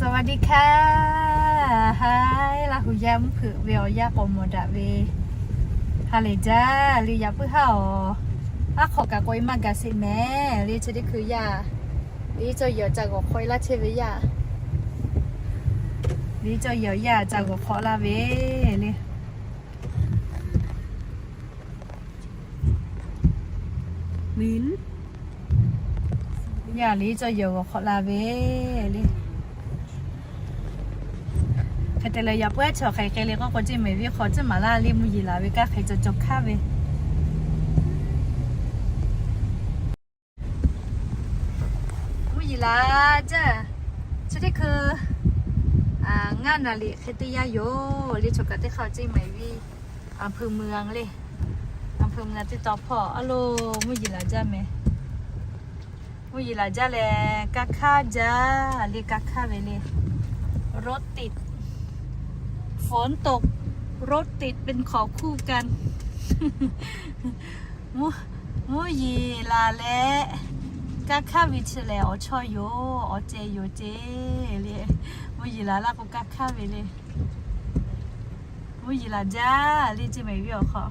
สวัสดีค่ะ Hai, Laˇ hu yaˇ mvuhˇ hpeuꞈ ve awˬ yanˇ k'awꞈ mawˬ daꞈ ve. Ha lehˬ jaˇ le, yaꞈ puiˉ haˉ awˬ. Aˉ hk'awꞈ kaꞈ k'awꞈ e maˇ gaˬ sheˍ mehˍ le. Chi teˇ hkui yaˇ, liꞈ cawˇ yehˬ awˬ ca g'awˬ hk'awꞈ e laˇ chehˇ ve yaˇ. Liꞈ cawˇ yehˬ awˬ yaˇ ca g'awˬ hk'awꞈ laˇ ve le. Yaˇ liꞈ cawˇ yehˬ g'awˬ hk'awꞈ la ve le. Hk'e te leh yaꞈ puiˉ aˉ chaw hk'aˬ hk'e le k'oˆ k'o, ceˇ mehˍ viˉ hk'aw tcuhˉ maˍ laˇ le, mvuhˇ yeˬ laˬ ve kanˉ hk'e cawˬ cawˬ hk'aˇ ve. Mvuhˇ yeˬ laˬ jaˇ. Chi teˇ hkui ngaˇ naˍ liꞈ hk'e teˇ yanˇ yoˬ le. Chaw kaꞈ teˇ hk'aˇ ceˇ mehˍ viˉ, อำเภอเมือง le, อำเภอเมือง teˇ taw hpawˇ a lo mvuhˇ yeˬ laˬ jaˇ mehˍ. Mvuhˇ yeˬ laˬ jaˇ leh, kanˇ hk'aˇ jaˇ le, kanˇ hk'aˇ ve le. รถติด ฝนตก รถติดเป็นของคู่กัน Mvuhˇ yeˬ laˬ leh kanˇ hk'aˇ ve chi lehˬ, awˬ chawˇ yoˬ, awˬ ceh yoˬ ceˇ le. Mvuhˇ yeˬ laˬ laˇ k'o kanˇ hk'aˇ ve le. Mvuhˇ yeˬ laˬ jaˇ le, ceˇ mehˍ viˉ awˬ hk'aw.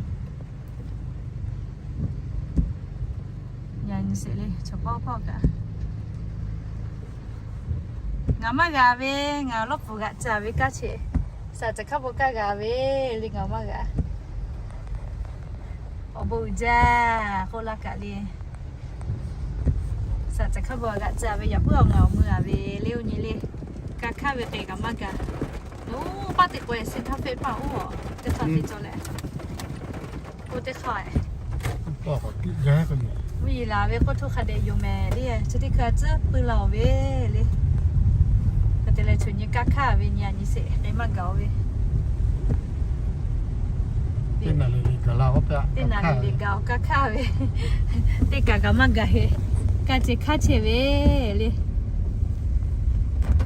Yaꞈ nyi sheˍ le, chaw pawˆ pawˆ kaꞈ. Ngaˬ maˇ g'a ve, ngaˬ lawˇ pfuhˍ g'aꞈ ca ve kaˇ cheꞈ. Saˍ cehˬ hk'a bon kaˇ g'a ve le, ngaˬ maˇ g'a. Awˬ bon uiˍ jaˇ k'oˆ laˇ kaꞈ le. Saˍ cehˬ hk'a bon g'aꞈ ca ve yaꞈ puiˉ awˬ ngaˬ awˬ mui a ve le, oˇ nyi le. Kanˇ hk'aˇ ve k'e kaꞈ maˇ g'a. Oˇ paˇ teꞈ k'o e se htaˇ hpehꞈ paˇ oˇ, teˇ hk'aˇ teˇ cawˬ leh. K'oˆ teˇ hk'aˇ, mvuhˇ yeˬ laˬ ve k'oˆ hto hk'a dehꞈ yoˬ mehˍ le. Chi teˇ hkui a tcuhˉ pui la awˬ ve le. Hk'e te leh chaw nyi kanˇ hk'aˇ ve nyi a nyi sheˍ k'e maˇ gaˬ oˬ ve. Teˇ naˍ liꞈ liꞈ gaˬ awˬ kanˇ hk'aˇ ve, teˇ kaꞈ kaꞈ maˇ gaˬ heˆ. Kanˇ cehˬ hk'aˇ chehˇ ve le.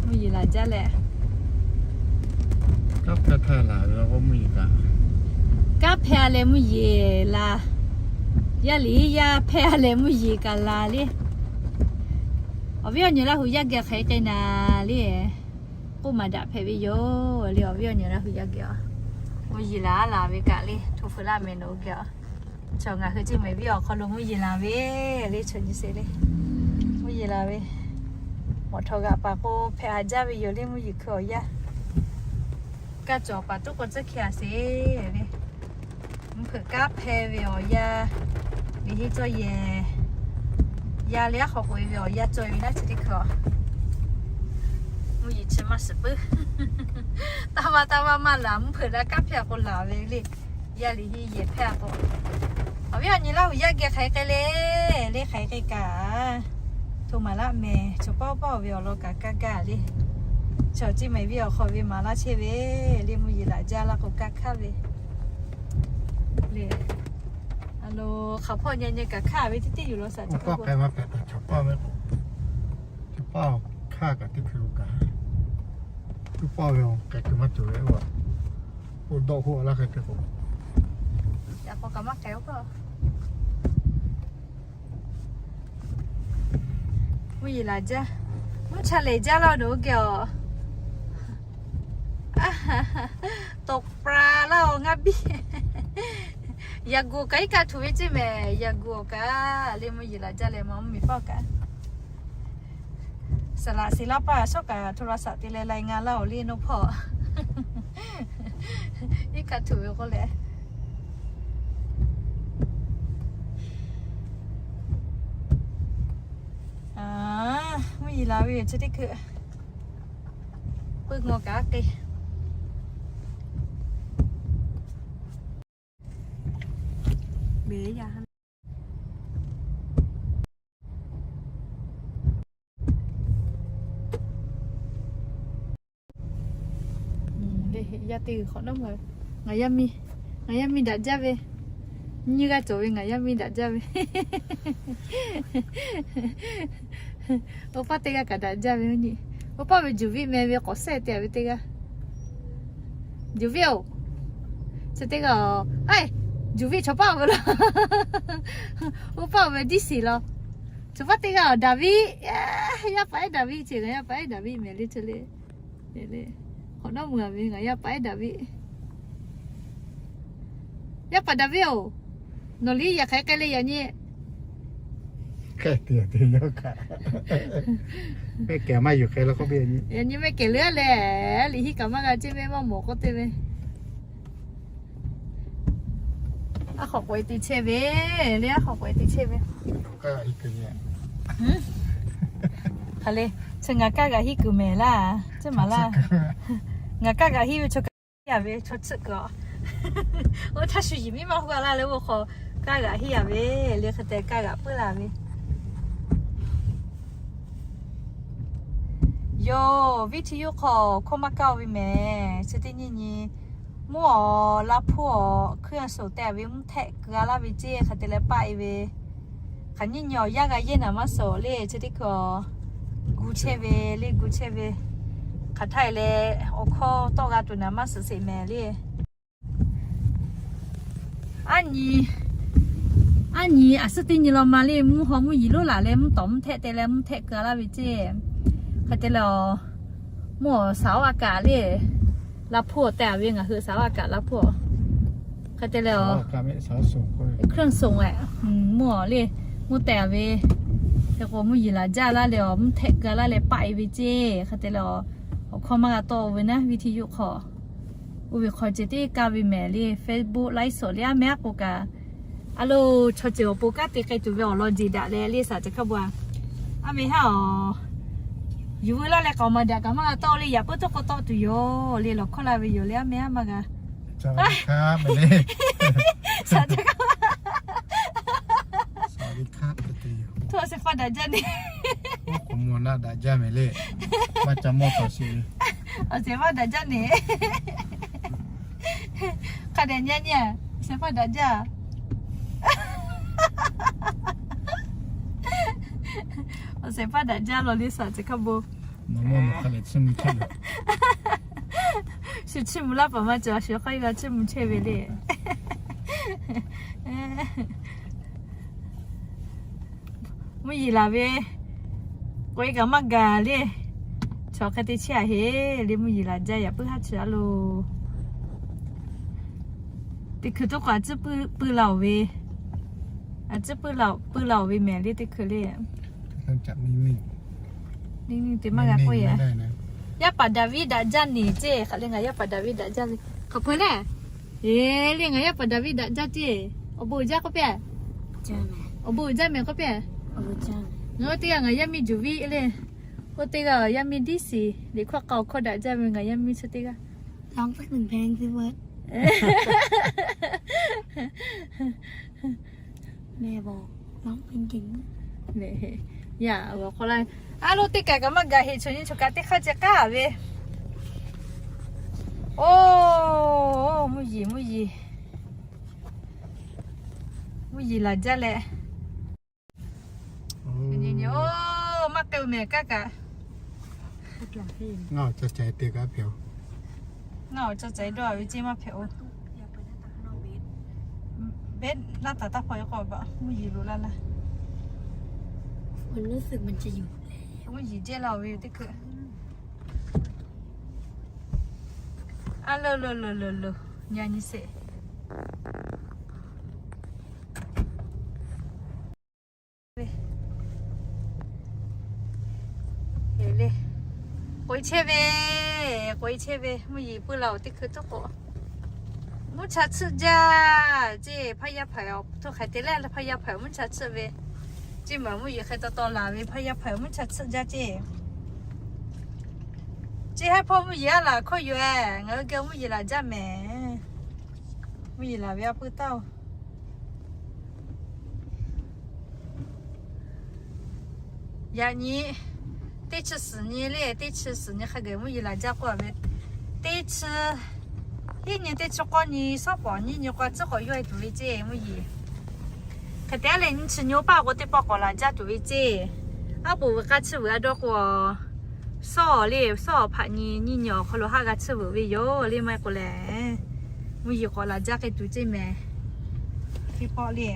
Mvuhˇ yeˬ laˬ jaˇ leh, kanˇ hk'aˇ htaˇ laˬ ve k'o mvuhˇ yeˬ kaꞈ, kanˇ hpehˇ a leh mvuhˇ yeˬ laˬ. Yaˇ liꞈ yaˇ hpehˇ a leh mvuhˇ yeˬ kaꞈ laˬ le. Awˬ viˉ awˬ nyi Laˇ hu yaˇ geh hk'aˬ hk'e k'ai naˍ le. K'oˆ maˍ daꞈ hpehꞈ ve yoˬ le, awˬ viˉ awˬ nyi Laˇ hu yaˇ geh a. Mvuhˇ yeˬ laˬ a laˬ ve kaꞈ le, hto hpfuhˍ laˇ mehˍ nawˬ hui geh a. Chaw ngaˬ hui ceˇ mehˍ viˉ awˬ hk'aw lo mvuhˇ yeˬ laˬ ve le, chaw nyi sheˍ le. Mvuhˇ yeˬ laˬ ve, mawˬ htawnˍ g'aꞈ paˍ k'o hpehꞈ a jaˇ ve yoˬ le, mvuhˇ yeˬ hkui awˬ yanˇ. Kaˇ cawˬ paˍ tuˉ k'o tcuhˉ hkiˇ a sheˍ le. Mvuhˇ hpeuꞈ kanˉ hpehˇ ve awˬ yanˇ, liꞈ henˇ cawˇ yehˬ, yaˇ le aˉ hk'aw k'oꞈ e ve awˬ yanˇ cawˬ ve naˉ chi teˇ hkui a. Mvuhˇ yeˬ chi maˇ shiˍ puiˉ. Taˇ vaˇ taˇ vaˇ maˇ laˬ, mvuhˇ hpeuꞈ daꞈ kanˉ hpehˇ a k'o laˬ ve le. Yaˇ liꞈ henˇ yehˬ hpehˇ a k'o. Awˬ viˉ awˬ nyi Laˇ hu yaˇ geh hk'aˬ hk'e k'ai le, le hk'aˬ hk'e k'ai kaꞈ, hto maˍ laˇ mehˍ. Chaw pawˆ pawˆ ve awˬ lawn kaꞈ kaˇ gaˇ le. Chaw ceˇ mehˍ viˉ awˬ hk'aw ve maˍ laˇ chehˇ ve le, mvuhˇ yeˬ laˬ jaˇ laˇ k'o kanˇ hk'aˇ ve le. A lo, hk'aˬ hpawˇ nyi nyi kaꞈ hk'aˇ ve teˇ teˇ yuˬ law saˍ cawˬ k'oˆ k'o, chaw pawˆ kaꞈ teˇ hkui lo kaꞈ, tuˇ pawˆ ve k'ai kuiˬ maˇ cawˬ ve, oˇ dawˆ hoˆ laˇ hk'e te k'o, yaꞈ k'aw kaꞈ maˇ k'ai oˇ hkawˇ. Mvuhˇ yeˬ laˬ jaˇ. Mvuhˇ cha lehˬ jaˇ laˇ oˬ, nawˬ hui geh a. Tawˍ pra laˇ oˬ, ngaˇ biˇ. Yaꞈ gu awˬ kaꞈ iˉ kaˆ htuꞈ ve ceˇ mehˍ, yaꞈ gu awˬ kaꞈ le. Mvuhˇ yeˬ laˬ jaˇ leh ma mvuhˇ miˬ paˆ kaꞈ, saˍ laꞈ siˍ laˇ paˆ shawˉ kaꞈ hto la saꞈ te leh lai nga laˇ oˬ le, nawˬ hpawˇ iˉ kaˆ htuꞈ ve k'oˆ leh. Mvuhˇ yeˬ laˬ ve yoˬ, chi teˇ hkui puiˉ ngaw kaꞈ k'ai. Yaˇ teˇ g'uiˬ hk'awꞈ nawˉ, ngaˬ yaˇ miˇ, ngaˬ yaˇ miˇ daꞈ jaˇ ve. Nyiˇ g'aˇ cawˬ ve ngaˬ yaˇ miˇ daꞈ jaˇ ve. Oˇ paˆ teˇ g'aˇ kaꞈ daꞈ jaˇ ve. Oˇ paˆ ve Juˍ viˆ meh ve k'awꞈ sehˆ te ve teˇ g'aˇ. Juˍ viˆ oˬ, chi teˇ g'aˇ, Juˍ viˆ chaw paˆ ve law. Oˇ paˆ ve diˇ shiˍ law. Chaw paˆ teˇ g'aˇ Daˍviˆ, yaˇ paˍ ehˉ Daˍviˆ ce, ngaˬ yaˇ paˍ ehˉ Daˍviˆ mehˍ le, chi le. K'awꞈ nawˉ mui a ve ngaˬ yaˇ paˍ ehˉ Daˍviˆ. Yaˇ paˍ Daˍviˆ-oˬ, nawˬ liˇ yaꞈ hk'aˬ hk'e k'ai le yaꞈ nyi. Yaꞈ nyi mehˆ kehˬ leh leh, liꞈ hiˆ kaꞈ maˇ g'a ceˇ mehˆ maˇ mawˬ k'oˆ te ve. Aˉ hk'awꞈ k'oꞈ-e te chehˇ ve, le aˉ hk'awꞈ k'oꞈ-e te chehˇ ve. Hk'aˬ le, chi ngaˬ kaˇ g'aꞈ hiˆ kuiˬ mehˍ laˇ, ceˇ maˍ laˇ. Ngaˬ kaˇ g'aꞈ hiˆ ve chaw kaˇ hiˆ a ve chaw tsuhˆ kuiˬ-a. Oˇ htaˇ shu yiˍ miˇ maˇ hu a laˇ leh, oˇ hk'aw kaˇ g'aꞈ hiˆ a ve, le hk'e te kaˇ g'aꞈ puiˉ la ve. Yawˇ viˇ hti yuˇ hk'aw hkawˇ maˇ kaˇ ve mehˍ. Chi teˇ nyi nyi mvuhˇ awˬ laˇ hpuˇ awˬ hkuiˉ a shoˍ te a ve mvuhˇ htehˆ keu a laˇ ve ceˇ hk'e te leh paˆ e ve. Hk'aˬ nyiˇ nyi awˬ yaˇ g'a yehˇ naˍ maˇ suhˍ le, chi teˇ hkui gu chehˇ ve le, gu chehˇ ve. Hk'aˬ htaˇ e leh awˬ hkawˇ tawˆ g'a tuˬ naˍ maˇ suhˍ sheˍ mehˍ le. Aˉ nyi, aˉ nyi aˬ suhˉ teˇ nyi law ma le, mvuhˇ haw mvuhˇ yiˍ lonˉ laˬ leh mvuhˇ tawˍ mvuhˇ htehˆ te leh mvuhˇ htehˆ keu a laˇ ve ceˇ. Hk'e te leh a, mvuhˇ awˬ saˍ awˉ a kaꞈ le, laˇ hpuˇ awˬ te a ve ngaˬ hui saˍ awˉ a kaꞈ laˇ hpuˇ a. Hk'e te leh a, hkuiˉ a shoˍ e, mvuhˇ awˬ le, mvuhˇ te a ve, hk'e k'o mvuhˇ yiˍ laˬ jaˇ laˇ leh a mvuhˇ htehˆ keu a laˇ leh paˆ e ve ceˇ. Hk'e te leh a, awˬ hkawˇ maˇ g'a tawˆ ve naˉ, viˇ hti yuˇ hk'aw. Oˇ ve hk'aw ceh teˇ kaˇ ve mehˍ le, Facebook ไลฟ์สด le aˉ meh aˉ k'o kaꞈ, a lo, chaw ceuˬ awˬ pon kanˉ te k'ai tuˬ ve awˬ lawn jeˬ daꞈ leh le saˍ ca hkaˇ bon a. Aˉ meh haˉ awˬ, yuˬ veu laˇ leh k'aoˍ maˍ daꞈ kaꞈ maˇ g'a tawˆ le, yaꞈ puiˉ tawˇ k'o tawˆ tuˬ yoˬ le, lawˬ hkawˇ la ve yoˬ le, aˉ meh haˉ maˇ g'a. Saˍ ca hkaˇ, hto a shehˍ hpaˇ daꞈ jaˇ ne. Oˇ k'oˍ mawˬ naˆ daꞈ jaˇ mehˍ le. Maˇ ca mawˇ taw sheˍ. Awˬ shehˍ hpaˇ daꞈ jaˇ ne. Hk'a dehꞈ nyi nyi a, shehˍ hpaˇ daꞈ jaˇ. Awˬ shehˍ hpaˇ daꞈ jaˇ law le saˍ ca hkaˇ bon. Shu chiˇ mvuh laˇ paˍ maˇ cawˬ, shu hk'aˇ g'a chiˇ mvuh chehˇ ve le. Mvuhˇ yiˍ laˬ ve k'oꞈ-e kaꞈ maˇ gaˬ le. Chaw hk'e te chehˇ a heˍ le, mvuhˇ yiˍ laˬ jaˇ yaꞈ puiˉ haˉ chi a lo. Teˇ hkui tawˇ k'o a ciˉ pui la-oˬ ve, a ciˉ pui la-oˬ ve mehˍ le teˇ hkui le. Neˇ neˇ te maˇ g'a k'oˆ yaꞈ. Yaˇ paˍ Daˍviˆ daꞈ jaˇ neˬ ceˇ, hk'aˬ le ngaˬ yaˇ paˍ Daˍviˆ daꞈ jaˇ ve. Hk'aˬ hk'e le, eˬ le ngaˬ yaˇ paˍ Daˍviˆ daꞈ jaˇ ceˇ. Awˬ bon uiˍ jaˇ k'oˆ piˇ. Awˬ bon uiˍ jaˇ mehˍ k'oˆ piˇ. Ngaˬ oˇ teˇ g'aˇ ngaˬ yaˇ miˇ Juˍ viˆ le. Oˇ teˇ g'aˇ yaˇ miˇ Diˉ siˍ, liꞈ hkawˇ k'a awˬ hkawˇ daꞈ jaˇ ve ngaˬ yaˇ miˇ chi teˇ g'aˇ. Yaˇ awˬ hk'aw la, a lo teˇ kaꞈ kaꞈ maˇ gaˬ heˍ, chaw nyi chaw kaꞈ teˇ hk'aˇ ceh k'aˉ ve. Oˇ, mvuhˇ yiˍ, mvuhˇ yiˍ, mvuhˇ yiˍ laˬ jaˇ leh. Oˇ, maˇ k'ai-o mehˍ kaˇ kaꞈ. Ngaˬ awˬ ca caiˍ te kaꞈ hpehꞈ-o. Ngaˬ awˬ ca caiˍ dawˇ ve ceˇ maˇ hpehꞈ-o. Beˉ laˇ taˍ taˇ hpaw-e k'o, mvuhˇ yiˍ loꞈ la laˇ. Mvuhˇ yiˍ jehˇ la-oˬ ve teˇ hkui. A lo lo lo lo lo, nyi nyi sheˍ. K'oꞈ-e chehˇ ve, k'oꞈ-e chehˇ ve, mvuhˇ yiˍ pui la-oˬ teˇ hkui tawˇ k'o, mvuhˇ cha tsuhˆ jaˇ ceˇ. Hpaˇ yaˇ hpaˍ-oˬ, hto hk'aˬ te leh hpaˇ yaˇ hpaˍ-oˬ mvuhˇ cha tsuhˆ ve ceˇ. Maˬ mvuhˇ yiˍ hk'e taw taw laˬ ve hpaˇ yaˇ hpaˍ-oˬ mvuhˇ cha tsuhˆ jaˇ ceˇ. Ceˇ haˉ hpawˇ mvuhˇ yiˍ a laˬ hkawˇ yoˬ-e, ngaˬ hui geh mvuhˇ yiˍ laˬ jaˇ mehˍ. Mvuhˇ yiˍ laˬ ve a pui taˇ-oˬ. Yaꞈ nyi, teˇ chi suhˍ nyi le, teˇ chi suhˍ nyi hk'a gaˬ mvuhˇ yiˍ laˬ jaˇ k'oˆ ve, teˇ chi hiˉ nyi teˇ chi k'awˇ nyi shawˉ pawˍ nyiˇ nyi k'o a ciˉ k'awꞈ yawˇ e tuˬ ve ceˇ mvuhˇ yiˍ. Hk'e te a leh nyi chi nyi-oˬ paˇ k'o teˇ pawˆ k'awꞈ laˬ jaˇ tuˬ ve ceˇ. Aˉ poꞈ veuꞈ k'aˇ chiˇ veuꞈ a dawˇ k'o, shawˉ le, shawˉ awˬ hpaꞈ nyi nyiˇ nyi awˬ hk'aw lo haˆ g'a chiˇ veuꞈ ve yoˬ le. Maˇ heˆ k'o lehˬ, mvuhˇ yiˍ k'awꞈ laˬ jaˇ k'ai tuˬ ceˇ mehˍ. Teˇ pawˆ le,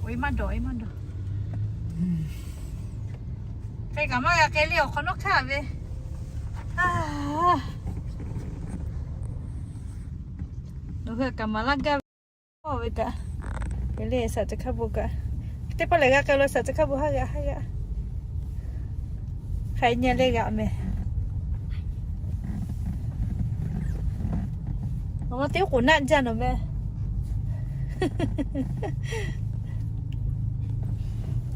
oˇ e maˇ dawˬ, e maˇ dawˬ. K'ai kaꞈ maˇ g'a k'ai le, awˬ hk'awꞈ nawˉ hk'aˇ ve. Nawˬ hui kaꞈ maˍ laˇ gaˇ ve. Ve kaꞈ, ve le saˍ ca hkaˇ bon kaꞈ, teˇ pawˆ lehˬ g'a k'ai lo saˍ ca hkaˇ bon haˉ g'a haˉ g'a. Hk'ai nyi leh g'aꞈ mehˍ. Awˬ ma teˇ k'oˍ naˆ jaˇ nawˬ meh.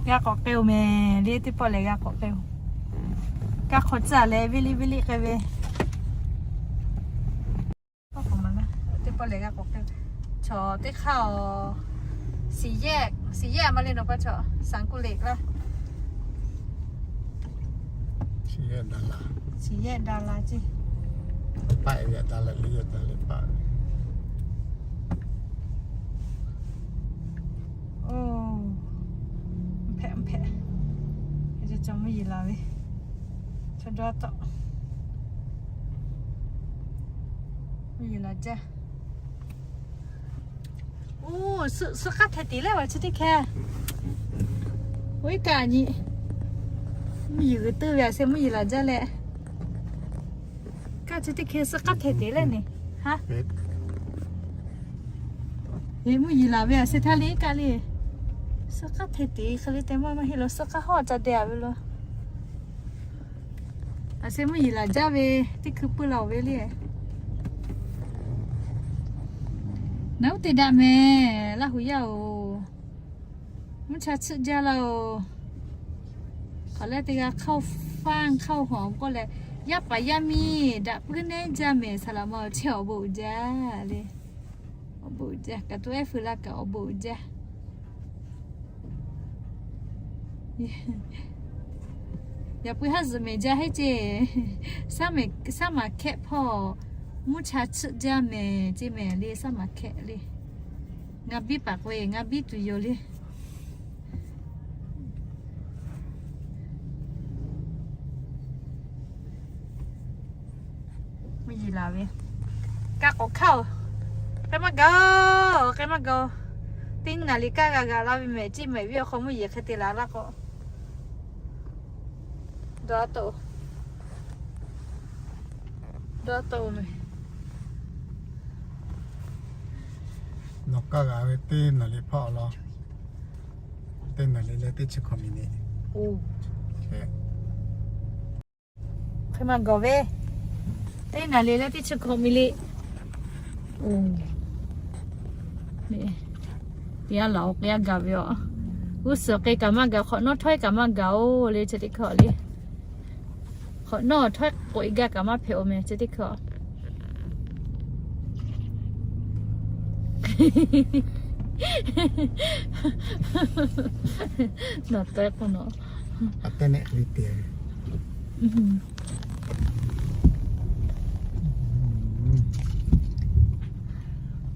G'a k'awꞈ k'ai-oˬ mehˍ le, teˇ pawˆ lehˬ g'a k'awꞈ k'ai-oˬ. G'a hk'awꞈ tcuhˉ leh ve liˇ ve liˇ k'ai ve. Teˇ pawˆ lehˬ g'a k'awꞈ k'ai. Chaw teˇ hk'aˇ-oˬ, siˍ yehˆ, siˍ yehˆ ma le nawˬ pa chaw, saˍ kuˆ leꞈ laˇ. Siˍ yehˆ daˍ la ceˇ. Paˆ ve daˍ la le, daˍ le paˆ ve. Oˇ, hpehꞈ hpehꞈ. Ca mvuhˇ yeˬ laˬ ve. Chaw dawˇ tawˆ. Mvuhˇ yeˬ laˬ jaˇ. Oˇ, suh k'aˇ hteh teꞈ leh vaˬ chi teˇ hkeh. Oˇ iˉ kaˆ nyi. Mvuhˇ yeˬ g'uiˬ teuˇ ve a se mvuhˇ yeˬ laˬ jaˇ leh. Kaˇ chi teˇ hkeh suh k'aˇ hteh teꞈ leh neˬ. Ha? Eˬ, mvuhˇ yeˬ laˬ ve a se htaˇ le kaˇ le. Suh k'aˇ hteh teꞈ hk'e le te maˇ maˇ heˆ lo, suh k'aˇ hawˉ ca deh a ve lo. A se mvuhˇ yeˬ laˬ jaˇ ve, teˇ hkui puiˇ la-oˬ ve le. Naˉ uˉ te daꞈ mehˍ, Laˇ hu yaˇ-oˬ. Mvuhˇ cha tsuhˆ jaˇ laˇ-oˬ. Hk'aˬ lehˬ teˇ g'aˇ hk'aˇ faˇ hk'aˇ hawˬ k'oˆ leh, yaˇ paˍ yaˇ miˇ daꞈ puiˉ neˉ jaˇ mehˍ, saˍ laꞈ ma awˬ chehˇ awˬ bon uiˍ jaˇ le. Awˬ bon uiˍ jaˇ, kaꞈ to ehˉ feu laˇ kaꞈ awˬ bon uiˍ jaˇ. Yaꞈ puiˉ haˉ zuhꞈ mehˍ jaˇ heˆ ceˇ. Saˉ maˍ hkehˆ hpawˇ mvuhˇ cha tsuhˆ jaˇ mehˍ ceˇ mehˍ le, saˉ maˍ hkehˆ le. Ngaˬ biˇ paˍ k'o-e, ngaˬ biˇ tuˬ yoˬ le. Mvuhˇ yeˬ laˬ ve, kaˇ k'awꞈ hkaˇ-oˬ. K'ai maˇ gaˬ-oˬ, k'ai maˇ gaˬ-oˬ. Teˇ naˍ riˍ kaˇ g'a g'aꞈ la ve mehˍ, ceˇ mehˍ viˉ awˬ hk'aw mvuhˇ yeˬ hk'e te laˬ laˇ k'o, dawˇ taˍ-oˬ, dawˇ taˍ-oˬ mehˍ. Nawˬ kaˇ g'aꞈ ve teˇ naˍ riˍ hpawˇ law, teˇ naˍ riˍ leh teˇ chi hkawꞈ miˬ niˆ. Hk'e maˇ gawˬ ve, teˇ naˍ riˍ leh teˇ chi hkawꞈ miˬ le. Oˬ, teˇ g'aˇ laˬ-oˬ, k'ai g'a gaˬ ve aˬ. G'uˇ suhˍ k'ai kaꞈ maˇ gaˬ, hk'awꞈ nawˉ htawˇ kaꞈ maˇ gaˬ-oˬ le, chi teˇ hkawꞈ le. Hk'awꞈ nawˉ htawˇ k'oꞈ-e gaˇ kaꞈ maˇ hpehꞈ-oˬ mehˍ, chi teˇ hkawꞈ. Nawˬ tawˆ k'o nawˬ, a teˇ nehˆ hk'e le te.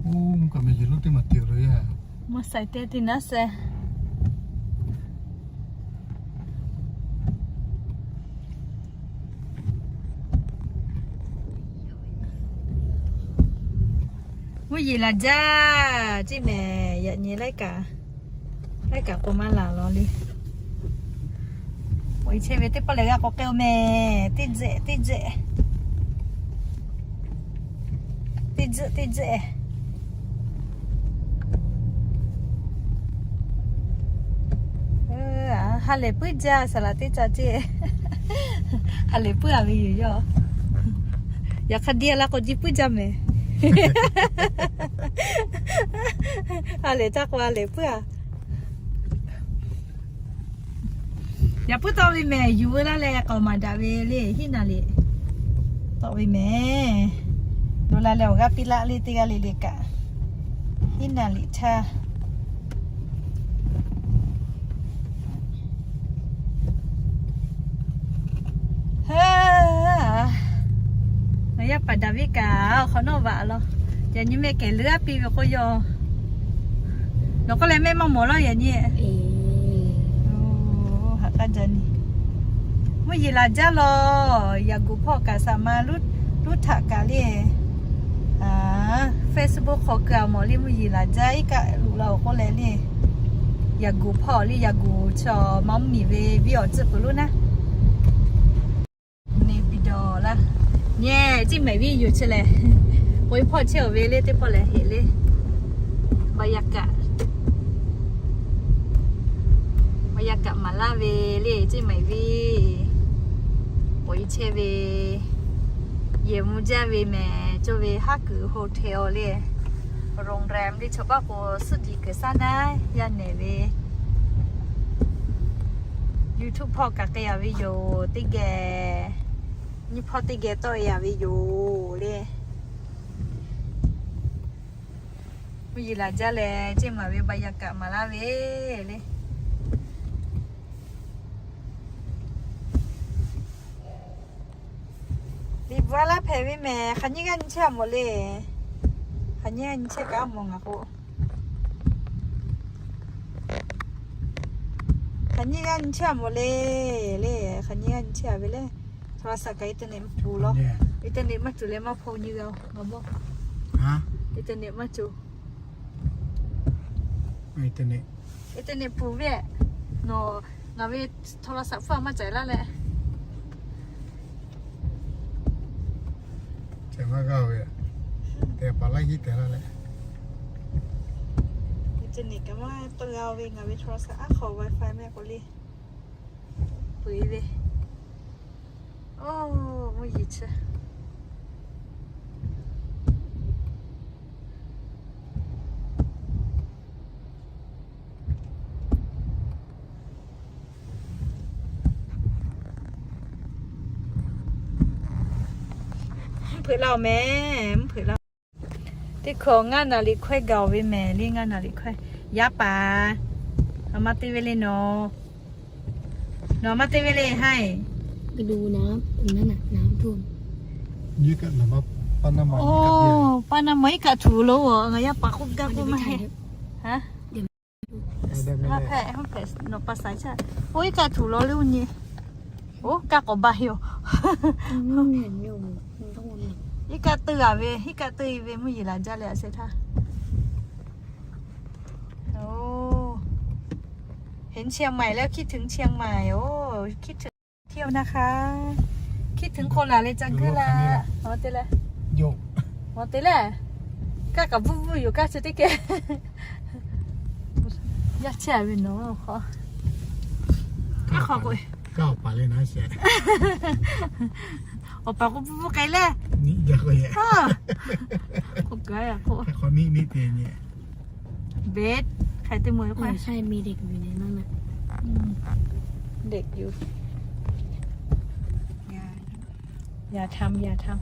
Oˇ, mvuhˇ kaꞈ mehˍ yeˬ lonˉ teˇ maˬ te-oˬ lo yaˇ. Maˇ sai te te naˉ seh. Mvuhˇ yeˬ laˬ jaˇ ceˇ mehˍ, yaꞈ nyi laiˉ kaꞈ, laiˉ kaꞈ k'o maˇ laˬ law le. Awˬ e chehˇ ve teˇ pawˆ lehˬ g'a k'awꞈ k'ai-oˬ mehˍ, teˇ jehꞈ teˇ jehꞈ. Teˇ jeuˆ teˇ jeuˆ. Ha lehˬ puiˉ jaˇ, saˍ laꞈ teˇ ca ceˇ. Ha lehˬ puiˉ-a ve yoˬ yawˇ. Yaꞈ hk'aˇ diˇ la k'o ji puiˉ jaˇ mehˍ. Ha lehˬ ca k'o ha lehˬ puiˉ-a. Yaꞈ puiˉ tawˆ ve mehˍ, yuˬ veu laˇ leh k'awꞈ maˍ daꞈ ve le, hiˉ naˍ riˍ tawˆ ve mehˍ. Loꞈ la leh awˬ g'aˇ piˇ laˆ le, teˇ g'aˇ le le kaꞈ, hiˉ naˍ riˍ htaˇ. Ngaˬ yaˇ paˍ Daˍviˆ kaꞈ awˬ hk'awꞈ nawˉ vaꞈ law. Yaꞈ nyi meh kehˬ leuˉ-a piˇ ve k'o yaw. Nawˬ k'oˆ leh mehˆ maˇ mawˬ law yaꞈ nyi. Haꞈ k'aˇ jaˇ nyi. Mvuhˇ yeˬ laˬ jaˇ law. Yaꞈ guˬ hpawˇ kaꞈ saˍ ma luˉ htaꞈ kaꞈ le. Facebook hk'aw keu-a mawˬ le, mvuhˇ yeˬ laˬ jaˇ iˉ kaˆ luꞈ la-oˬ k'oˆ leh le. Yaꞈ guˬ hpawˇ le, yaꞈ guˬ chaw ma mvuhˇ miˬ ve viˉ awˬ tcuhˉ peuˬ lonˉ naˉ. Nyi, Ceˇ Maiˍ viˇ yuˬ chehˇ leh, k'oꞈ-e hpawˇ chehˇ-oˬ ve le, teˇ pawˆ lehˬ heꞈ le. บรรยากาศ บรรยากาศ maˍ laˇ ve le, Ceˇ Maiˍ viˇ k'oꞈ-e chehˇ ve, yehˬ mvuh jaˇ ve mehˍ, cawˇ ve haˉ kuiˬ hotel le, โรงแรม le, chaw paˆ k'o suhˉ diˍ kuiˬ saˉ naˉ yaˇ nehˬ ve, YouTube hpawˇ kaꞈ k'ai-a ve yoˬ, teˇ geh, nyiˇ hpawˇ teˇ geh tawˆ-e-a ve yoˬ le. Mvuhˇ yeˬ laˬ jaˇ leh, Ceˇ Maiˍ ve บรรยากาศ maˍ laˇ ve le. Liꞈ bvuhꞈ laˇ hpehꞈ ve mehˍ, hk'aˬ nyiˇ g'aˇ nyi chehˇ-a mawˬ le. Hk'aˬ nyiˇ g'aˇ nyi chehˇ kaꞈ mawˬ ngaˬ k'o. Hk'aˬ nyiˇ g'aˇ nyi chehˇ-a mawˬ le, le, hk'aˬ nyiˇ g'aˇ nyi chehˇ-a ve le. โทรศัพท์ kaꞈ อินเทอร์เน็ต maˇ tuˬ law. อินเทอร์เน็ต maˇ tuˬ leh maˇ hpaw nyi g'a-oˬ ngaˬ mawˇ. อินเทอร์เน็ต maˇ tuˬ. อินเทอร์เน็ต maˇ tuˬ ve, nawˬ ngaˬ ve โทรศัพท์ hpfuhˇ maˇ caiˍ laˇ leh. Caiˍ maˇ g'a ve, tehꞈ paˍ laˇ hiˉ tehꞈ laˇ leh. อินเทอร์เน็ต kaꞈ maˇ tawˆ g'a ve, ngaˬ ve โทรศัพท์ aˉ hk'aw wifi meh k'o le. Peuˬ ve. Oˇ, mvuhˇ yeˬ chi. Mvuhˇ hpeuꞈ laˇ-oˬ mehˍ, mvuhˇ hpeuꞈ laˇ. Teˇ hkawꞈ ngaˇ naˍ riˍ hkawehˇ gaˬ-oˬ ve mehˍ le, ngaˇ naˍ riˍ hkawehˇ. Yaˇ paˍ, a ma te ve le nawˬ. Nawˬ a ma te ve le haiˬ. ไปดูน้ำ ตรงนั้นน่ะ น้ำท่วม Oˇ, paˇ naˇ maw iˉ kaˆ tuˬ lo-oˬ, ngaˬ yaˇ paˍ k'oˆ gaˇ k'oˆ maˇ heˆ. Haˉ, maˇ hpehꞈ, haˉ hpehꞈ, nawˬ pa saiˍ chaˇ. Oˇ, iˉ kaˆ tuˬ lo le oˇ nyi. Oˇ, kaˇ k'awꞈ ba heˆ-oˬ. Iˉ kaˆ teuˇ-a ve, iˉ kaˆ teuˇ-e ve mvuhˇ yeˬ laˬ jaˇ leh a sheh htaˇ. Oˇ, เห็นเชียงใหม่แล้ว คิดถึงเชียงใหม่ โอ้ คิดถึง เที่ยวนะคะ คิดถึงโคราชเลยจัง คือละ อ๋อ เตะเลย อ๋อ เตะเลย kaˇ kaꞈ bvuhˇ bvuhˇ yoˬ, kaˇ chi teˇ geh. Yaˇ chehˇ ve nawˬ k'o, kaˇ hk'aw k'o, kaˇ awˬ paˍ le naˉ shehˍ. Awˬ paˍ k'o bvuhˇ bvuhˇ k'ai leh, k'o kaˇ k'o, beˬ hk'ai teˇ mvuh k'o, ใช่ มีเด็กอยู่ในนั้นน่ะ เด็กอยู่ อย่าทำ อย่าทำ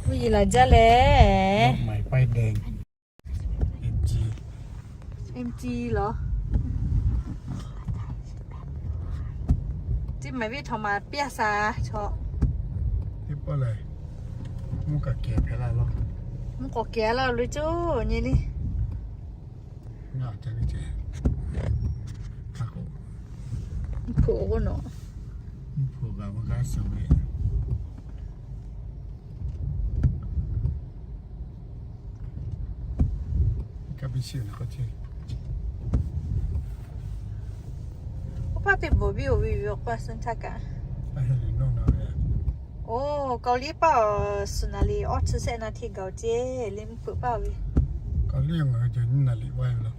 Mvuhˇ yeˬ laˬ jaˇ leh. Mvuhˇ yeˬ laˬ jaˇ leh. Em ji, em ji lawˬ. Ceˇ Maiˍ viˇ htawꞈ ma piˇ-a shaˍ chaw. Teˇ pawˆ lehˬ, mvuhˇ kaꞈ kehˬ hpehꞈ la lawˬ. Mvuhˇ k'awꞈ kehˬ la loˬ coˇ nyi le. Ngaˬ ca ve ceh. Hpu k'o nawˬ. Hpu g'a ve g'a suh ve. Kaˇ piˇ shiˍ ve k'o ce. Oˇ paˇ teˇ bawˬ viˇ-oˬ ve awˬ paˇ suh htaˇ kaꞈ. Oˇ, Kaoˍliˇ paˇ awˬ suhˍ naˍ liꞈ awˇ chi sehˆ naˍ hteˇ gaˬ-oˬ ce le, mvuhˇ hpeuꞈ paˇ ve. Kaoˍliˇ ngaˬ hui jawˬ nyiˇ naˍ liꞈ vaˇ ve laˬ.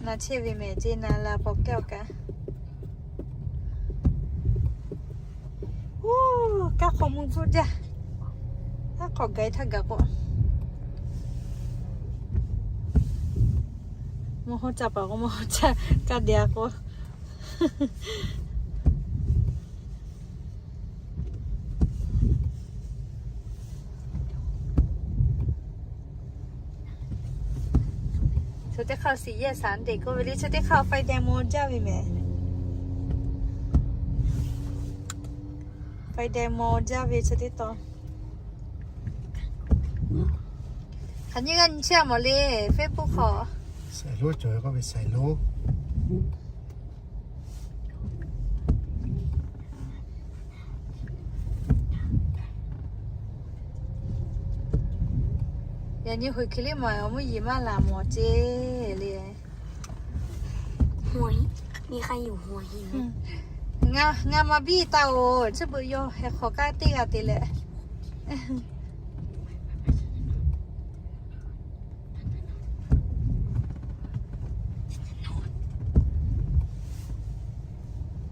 Na chehˇ ve mehˍ ce, na la paw kehˉ-oˬ kaꞈ. Oˇ, kaˇ hk'aw mvuhˇ bvuhˇ jaˇ. Aˉ hk'aw gaˬ-e htaˇ gaˬ k'o, mvuhˇ hawˉ caˇ paˍ k'o, mvuhˇ hawˉ caˇ kaˇ dehꞈ k'o. Chaw teˇ hk'aˇ สี่แยกสามเด็ก k'oˆ ve le, chaw teˇ hk'aˇ ไฟแดง maw jaˇ ve mehˍ. ไฟแดง maw jaˇ ve chaw teˇ taw. Hk'aˬ nyiˇ g'aˇ nyi chehˇ mawˬ le, Facebook hk'aw. Saiˍ loˉ cawˬ k'oˆ ve saiˍ loˉ. Yaꞈ nyi hui hk'e le maˬ, mvuhˇ yeˬ maˇ laˬ mawˬ ce le. หัวหิน มีใครอยู่หัวหินไหม? Ngaˬ, ngaˬ maˇ biˇ taˍ-oˬ, chi beuꞈ yawˇ heh hk'awꞈ kaˇ teˇ g'aˇ te leh.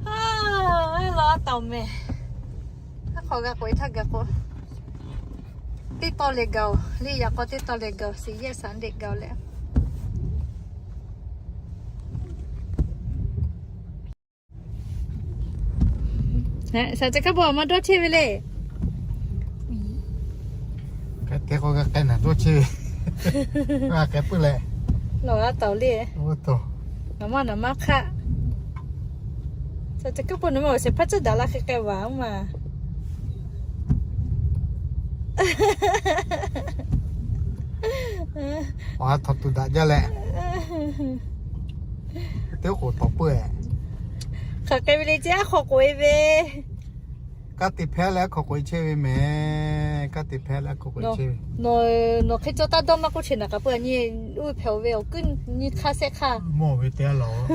Aˬ, lawˬ a taˍ-oˬ mehˍ. Aˉ hk'awꞈ g'a k'oꞈ-e htaˇ gaˬ k'o, teˇ tawˇ leh gaˬ-oˬ, liˇ yaꞈ k'aw teˇ tawˇ leh gaˬ-oˬ, suhˍ yehˇ saˍ deꞈ gaˬ-oˬ leh. Saˍ ca kaˉ bon maˇ dawˇ chehˇ ve le. K'ai te k'o g'a k'ai naˬ dawˇ chehˇ ve. G'a k'ai puiˉ leh. Lawˬ g'a taˍ le. Naˬ maˇ naˬ maˇ hk'aˆ. Saˍ ca kaˉ bon naˬ maˇ awˬ shehˍ hpaˇ cuˇ daꞈ la hk'e k'ai vaˬ oˇ ma. Awˬ ha htaꞈ tuˬ daꞈ jaˇ leh, teˇ k'oˍ tawˍ peuˬ-eˬ. Hk'aˬ k'ai ve le, ce aˉ hk'aw k'oꞈ-e ve. Kanˉ te hpehˇ leh aˉ hk'aw k'oꞈ-e chehˇ ve mehˍ. Kanˉ te hpehˇ leh aˉ hk'aw k'oꞈ-e chehˇ ve. Nawˬ hk'e caw taˇ dawˇ maˇ k'oˆ, chi naˬ k'aꞈ peuˬ a nyi, uˇ hpehꞈ-oˬ ve awˬ kuiˉ nyi hk'aˇ shehˆ hk'aˇ mawˬ ve te a laˬ.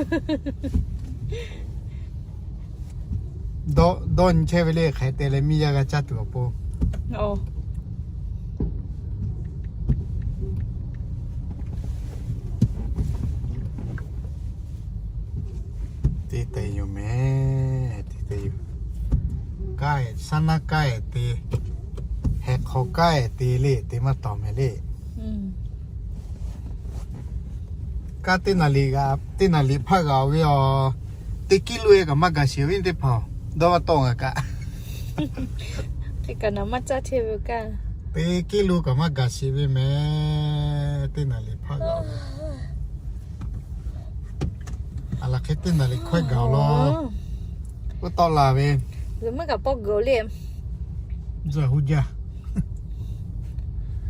Dawˇ nyi chehˇ ve le, hk'aˬ hk'e te leh miˇ yaˇ g'a caˇ tuˬ awˬ pon. Te tehꞈ yoˬ mehˍ, te tehꞈ yoˬ. Kaˇ-eˬ, saˉ naˉ kaˇ-eˬ te, heh hk'aw kaˇ-eˬ te le, te maˇ tawˍ mehˍ le. Kaˇ teˇ naˍ riˍ g'aꞈ, teˇ naˍ riˍ hpaˇ g'aꞈ-oˬ ve aˬ, teˇ kiˇ lo-e kaꞈ maˇ gaˬ sheˍ ve teˇ hpaˍ-oˬ, dawˇ maˇ tawˆ ngaˬ kaꞈ. Hk'e kaꞈ naˬ maˇ caˇ chehˇ ve kaˇ. Teˇ kiˇ lo kaꞈ maˇ gaˬ sheˍ ve mehˍ, teˇ naˍ riˍ hpaˇ g'aꞈ-oˬ ve. A laˬ hk'e teˇ naˍ riˍ hkawehˇ gaˬ-oˬ law. Oˇ tawˆ la ve, zuhꞈ meuˇ kaꞈ pawˇ geuꞈ-oˬ le. Zuhꞈ hu jaˇ.